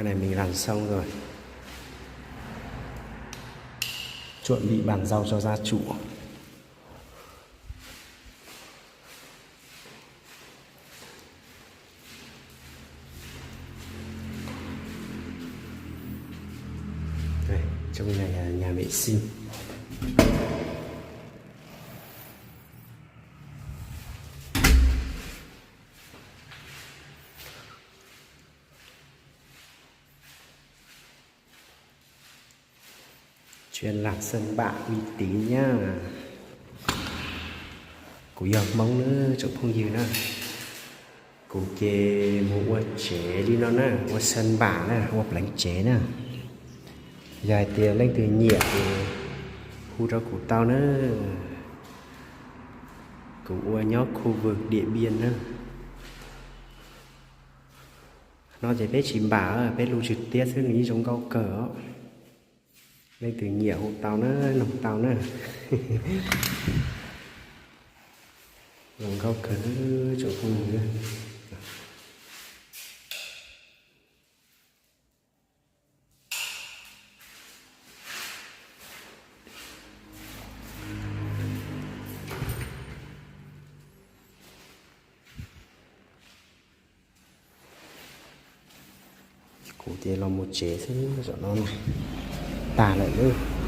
Cái này mình làm xong rồi. Chuẩn bị bàn giao cho gia chủ. Đây, trong này là nhà vệ sinh. Chuyên làm sân bạ uy tín nhá. Kuv yog Hmoob na, tsoom phooj ywg na. Kuv ces mus ua tsev li no na, ua sân bạ na, ua pleev tsev na. Yog hais tias leej twg nyiam ces hu rau kuv tau na. Kuv ua nyob khu vực Điện Biên na. No ces peb tsis npam, peb lu tswv tiab xwb, nws yeej zoo nkauj kawg os. Leej twg nyiam hu tau na, noog tau na. Zoo nkauj kawg, tsoom phooj ywg. Kuv ces los mus tsev xwb, zaum no tag lawm lawm.